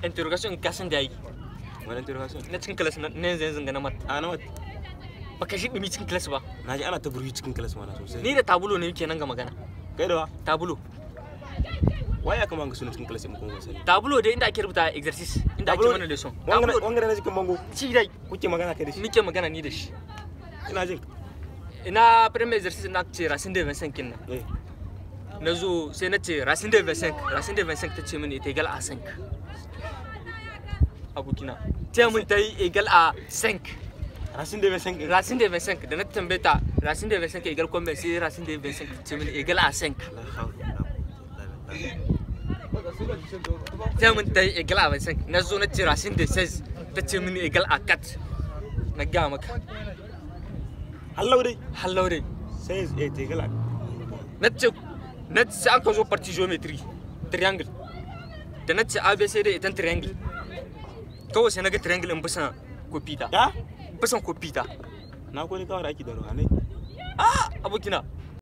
Interrogation ka san da yi. Wani interrogation? Na cikin class na yanzu yanzu ga na mat. A na mat. Baka shi dumi cikin class ba. Na ji ana ta burhi cikin class mana sosai. Ni da tabulo ne yake nan ga magana. Kai da wa? Tabulo. Waye aka manga sunan cikin class mu kuma sani? Tabulo dai inda ake rubuta exercise, inda ake mana lesson. Wangare wangare na cikin bango. Ci dai. Kuke magana kai da shi? Muke magana ni da shi. Ina jin. Ina premier exercice na ce racine de 25 kin nan. Eh. Na zo sai na ce racine de 25, racine de 25 ta ce mini ita égal à 5. Abokina. Ce mun ta yi égal à 5. Racine de 25. Racine de 25 da na tambaye ta racine de 25 égal combien, sai racine de 25 ta ce mini égal à 5. Ce mun ta yi égal à 25. Na zo na ce racine de 16 ta ce mini égal à 4. Na gaya maka. Hallau dai. Hallau dai. 16 est égal à. Na ce na ce aka zo partie géométrie triangle. Da na ce ABCD ita triangle. Kawai sai na ga triangle in bisan kofi ta. Ya? Bisan kofi ta. Na ko ni kawai aiki da ruhanai. Ah, abokina.